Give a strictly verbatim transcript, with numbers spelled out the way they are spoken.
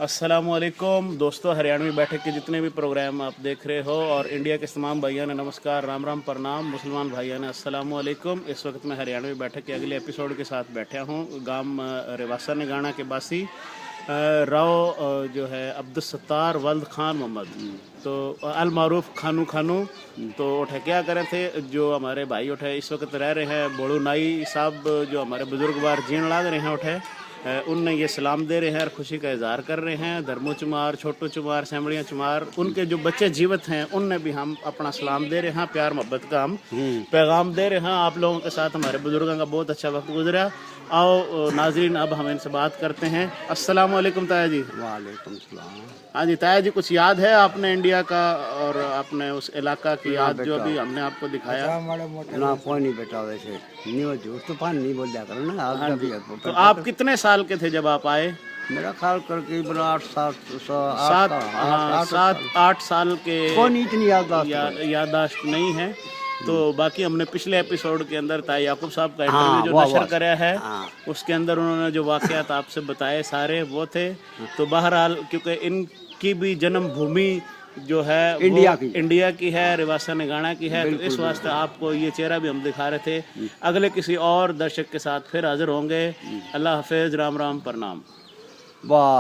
अस्सलामुअलैकुम दोस्तों, हरियाणवी बैठक के जितने भी प्रोग्राम आप देख रहे हो और इंडिया के तमाम भाइयों ने नमस्कार, राम राम, प्रणाम। मुसलमान भाइयों ने अस्सलामुअलैकुम। इस वक्त मैं हरियाणवी बैठक के अगले एपिसोड के साथ बैठा हूँ। गांव, अ, रेवासा नगाना के बासी, अ, राव, अ, जो है अब्दुल सत्तार वल्द खान मोहम्मद, तो अल मारूफ खानू खानू। तो उठे क्या करें थे, जो हमारे भाई उठे इस वक्त रह रहे हैं, बोलू नाई साहब, जो हमारे बुजुर्गवार जीण लाग रहे हैं उठे, अ, उनने ये सलाम दे रहे हैं और खुशी का इजहार कर रहे हैं। धर्मू चमार, छोटू चमार, सैमड़िया चमार, उनके जो बच्चे जीवित हैं, उनने भी हम अपना सलाम दे रहे हैं, प्यार मोहब्बत का हम हम्म। पैगाम दे रहे हैं। आप लोगों के साथ हमारे बुजुर्गों का बहुत अच्छा वक्त गुजरा। आओ, अ, नाजरीन, अब हम इनसे बात करते हैं। अस्सलाम वालेकुम ताया जी। वालेकुम सलाम। हाँ जी ताया जी, कुछ याद है आपने इंडिया का और आपने उस इलाका की ना याद, जो बेटा। अभी हमने आपको दिखाया? ना, कोई नहीं बेटा, वैसे नहीं हो, झूठ तूफान नहीं बोल दिया करो ना। आप हाँ जब जी। भी तो आप कितने साल के थे जब आप आए? मेरा ख्याल करके बोला आठ, सात, सा-, आठ सात, साल, हाँ, आठ, आठ सात, साल। आठ साल के। कोई नहीं, इतनी याददाश्त या-, नहीं। याददाश्त नहीं है। तो बाकी हमने पिछले एपिसोड के अंदर ताया याकूब साहब का हाँ, इंटरव्यू जो वाह, नशर वाह। करया है, हाँ। उसके अंदर उन्होंने जो वाकयात आपसे बताए सारे वो थे। तो बहरहाल, क्योंकि इनकी भी जन्मभूमि जो है वो इंडिया की। इंडिया की है, रिवासा नगाना की है, तो बिल्कुल, इस वास्ते बिल्कुल। आपको ये चेहरा भी हम दिखा रहे थे। हम्म। अगले किसी और दर्शक के साथ फिर हाजिर होंगे। हम्म। अल्लाह हाफिज, राम राम, प्रणाम। वाह।